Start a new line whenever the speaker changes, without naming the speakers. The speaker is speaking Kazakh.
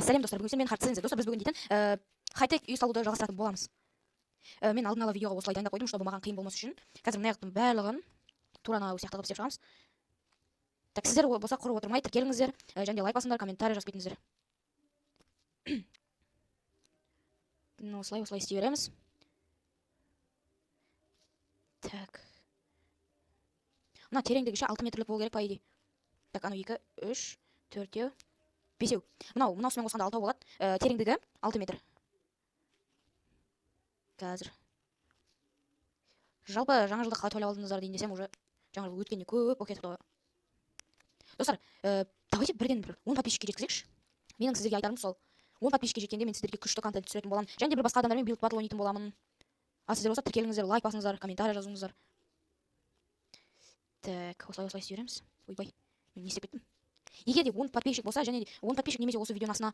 Сәлем, достар! Бүгін мен Хартсензе. Достар, біз бүгін дейтін хай-тек үй салуды жалғастыратын боламыз. Мен алдын ала видеоға осылай дайындап қойдым, чтобы маған қиын болмас үшін. Қазір мына жақтың барлығын тура анау сияқты қылып істеп шығамыз. Так, сіздер болса, құрып отырмай тіркеліңіздер, және де лайк басыңдар, комментарий жазып кетіңіздер. Ну, осылай, осылай істей береміз. Так, мына тереңдігі ше 6 метрлік болу керек, по идее. Так, анау екі, үш, төртеу, бесеу. Мынау мынаусымен қосқанда алтау болады. Тереңдігі 6 метр. Қазір жалпы жаңа жылды қалай тойлап алдыңыздар дейін десем, уже жаңа жыл өткеніне көп болып кетіпті ғой. Достар, давайте бірден бір 10 подписчикке жеткізейікші. Менің сіздерге айтарым сол: 10 подписчикке жеткенде мен сіздерге күшті контент түсіретін боламын және де бір басқа адамдармен билд батл ойнайтын боламын. Ал сіздер болса, тіркеліңіздер, лайк басыңыздар, комментарий жазыңыздар. Так, осылай, осылай істей береміз. Ойбай, мен не істеп кеттім? Егер де 10 подписчик болса және де 10 подписчик немесе осы видеоның астына